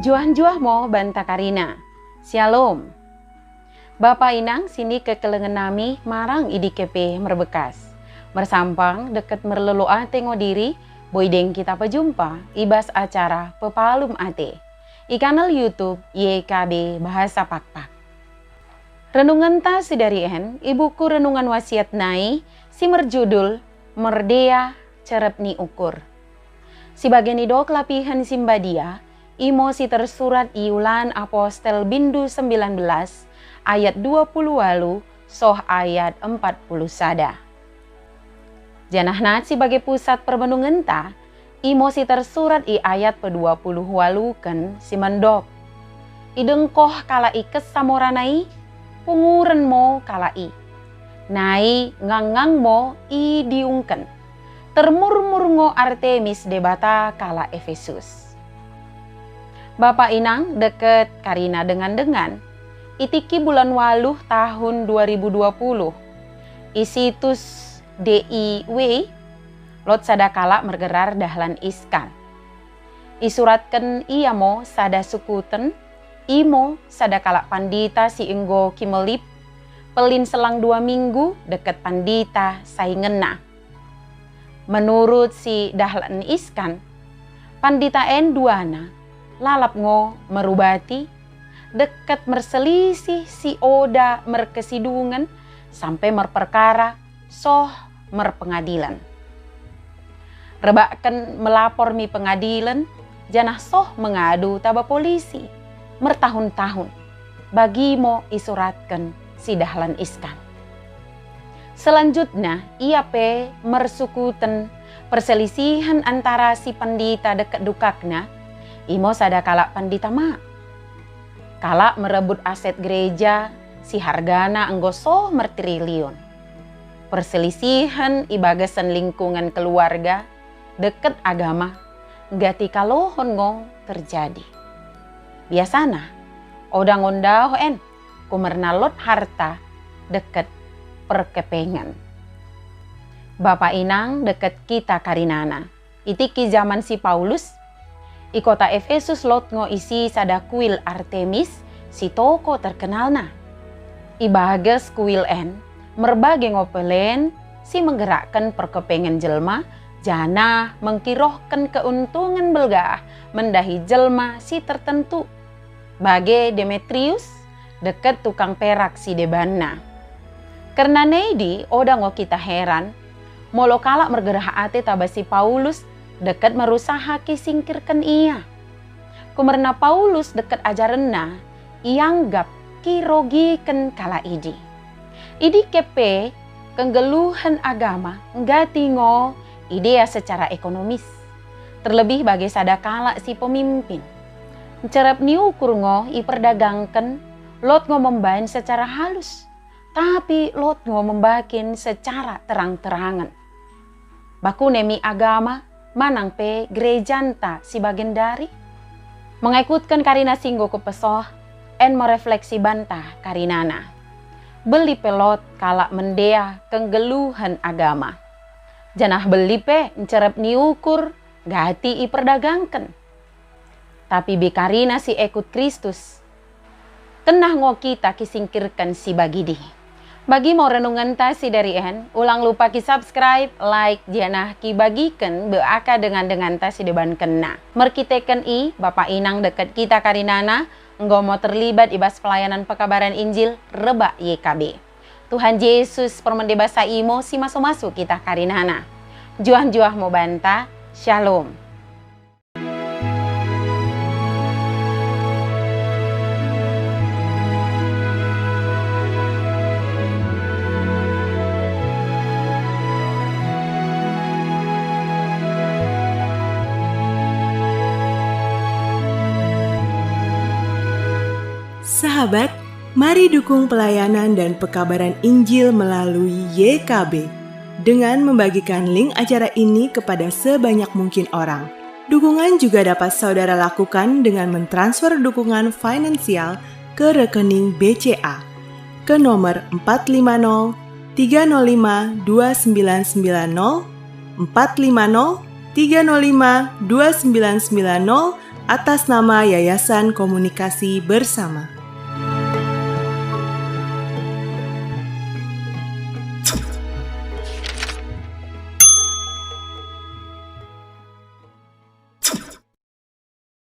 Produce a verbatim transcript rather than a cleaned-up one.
Njuah-njuah mo banta karina. Syalom. Bapa inang sini kekelengen nami marang i dike pe merbekas. Mersampang deket merlolo ate ngo diri, boi deng kita pejumpa i bas acara Pepalum Ate i kanal YouTube Y K B Bahasa Pakpak. Renungenta sidari en i buku Renungan Wasiat nai si merjudul Merdea Cerep ni Ukur. Si bage nido kelapihen si mbadia, imo si tersurat i Ulan Apostel bindu sembilan belas ayat dua puluh walu soh ayat empat puluh sada. Janah nat si bage pusat permenungenta, imo si tersurat i ayat pedua puluh waluken si mendok. Idengkoh kalak i kesa morana i, punguren mo kalak i. Nai ngangngang mo idiungken. Termurmur ngo Artemis debata kalak Efesus. Bapa inang deket karina dengan-dengan, itiki bulan waluh tahun dua ribu dua puluh, i situs D I W, lot sada kalak mergerar Dahlan Iskan. Isuratken ia mo sada sukuten, imo sada kalak pandita si enggo kimelip, pelin selang dua minggu deket pandita sai ngena. Menurut si Dahlan Iskan, pandita en duana lalap ngo merubati, deket merselisih si oda merkesidungen sampe merperkara soh merpengadilen. Rebakken melapor mi pengadilen, janah soh mengadu taba polisi mertahun-tahun. Bagi mo isuratken si Dahlan Iskan. Selanjutna, ia pe mersukuten perselisihen antara si pendita deket dukakna, imo sada kalak pendita ma. Kalak merebut aset gereja si hargana enggo soh mertriliun. Perselisihen i bagasen lingkungen keluarga deket agama, nggati kalohon ngo terjadi. Biasana, oda ngo ndaoh en, kumerna lot harta deket perkepengen. Bapa inang deket kita karinana, itiki jaman si Paulus, i kota Efesus lot ngo isi sada kuil Artemis si toko terkenalna. I bages kuil en, merbage ngo pelen si menggerakken perkepengen jelma, janah mengkirohken keuntungen belgah mendahi jelma si tertentu, bage Demetrius deket tukang perak si debanna. Kerna nai di oda ngo kita heran, molo kalak mergerah ate taba si Paulus deket merusaha kisingkirken ia. Kumerna Paulus deket ajarenna ianggap kirogiken kalak idi. Idi kepe kenggeluhen agama nggati ngo idea secara ekonomis, terlebih bage sada kalak si pemimpin. Ncerep ni ukur ngo iperdagangken, lot ngo membain secara halus, tapi lot ngo membakin secara terang-terangen. Bakune mi agama, manang pe gerejanta si bagendari? Mengekutken karina si enggo kupesoh, en merefleksi banta karinana. Beli pe lot kalak mendea kenggeluhen agama. Janah beli pe ncerep ni ukur gati iperdagangken. Tapi bekarina si ekut Kristus, kennah ngo kita kisingkirken si bagidi. Bagi mo renungenta si dari en, ulang lupa ki subscribe, like, janah kibagiken be aka dengan-denganta si debankenna. Merkiteken i, Bapa Inang deket kita karinana, enggo mo terlibat i bas pelayanan pekabaran Injil rebak Y K B. Tuhan Jesus permende basa imo si masu-masu kita karinana. Juah-juah mo banta. Shalom. Sahabat, mari dukung pelayanan dan pekabaran Injil melalui Y K B dengan membagikan link acara ini kepada sebanyak mungkin orang. Dukungan juga dapat saudara lakukan dengan mentransfer dukungan finansial ke rekening B C A ke nomor empat lima nol tiga nol lima dua sembilan sembilan nol, empat lima nol tiga nol lima dua sembilan sembilan nol, atas nama Yayasan Komunikasi Bersama.